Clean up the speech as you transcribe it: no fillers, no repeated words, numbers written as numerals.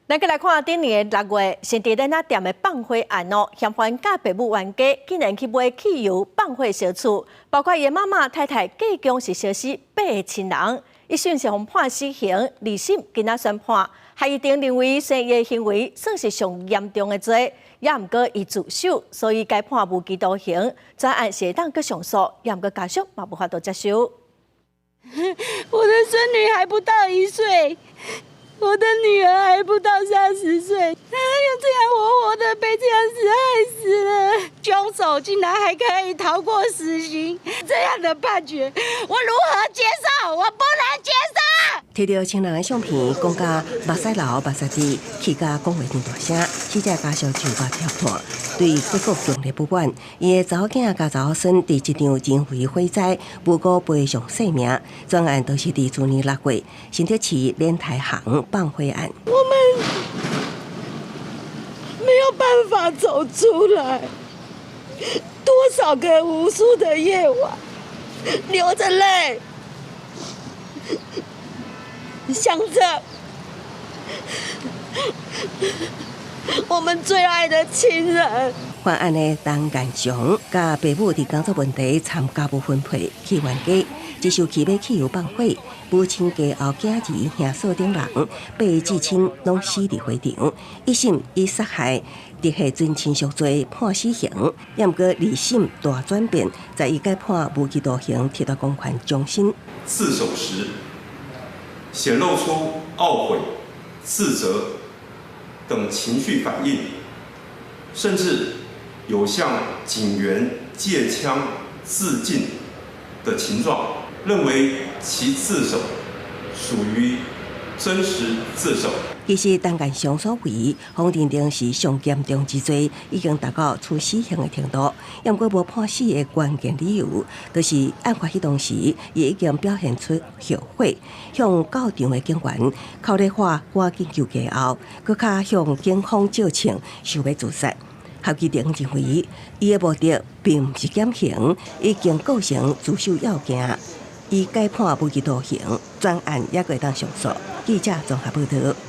咱閣來看頂年的6月，新竹鏈仔店的放火案哦，嫌犯佮爸母冤家，竟然去買汽油放火燒厝，包括伊的媽媽、太太，計共是燒死八个親人。一審是予判死刑，二審今仔宣判，合議庭認為生伊的行為算是上嚴重的罪，也毋過伊自首，所以改判無期徒刑。全案是會當閣上訴，也毋過家屬嘛無法度接受。我的孫女還不到1歲。我的女兒還不到30歲，哎呦，這樣活活的被這樣子害死了。兇手竟然還可以逃過死刑，這樣的判決，我如何接受？我不能接受。摕著親人的相片，講甲目屎流、目屎滴，氣甲講話真大聲，死者家屬就把跳脫，對結果強烈不滿。伊的查某囝佮查某孫佇這場人為火災無辜賠償性命，全案都是佇去年6月，新竹市蓮台巷放火案。我們沒有辦法走出來，多少個無數的夜晚，流着淚，想着我們最愛的親人。犯案的陳建祥佮爸母佇工作問題參家務分配起冤家，一受氣欲汽油放火，母親家後囝兒兄嫂等人，八个至親攏死佇火場。一審以殺害直系尊親屬罪判死刑，也毋過二審大轉變，在伊改判無期徒刑，剝奪公權終身。自首時顯露出懊悔、自責等情緒反應，甚至有向警員借槍自盡的情狀，認為其自首屬於真實自首。其實陳建祥所為，予認定是上嚴重之罪，已經達到處死刑的程度。毋過無判死的關鍵理由，就是案發彼當時，伊已經表現出後悔，向到場的警員口咧喊趕緊救家後，閣較向警方借槍，想欲自殺。合議庭認為，伊的目的並毋是減刑，已經構成自首要件，伊改判無期徒刑，全案猶閣會當上訴。記者綜合報道。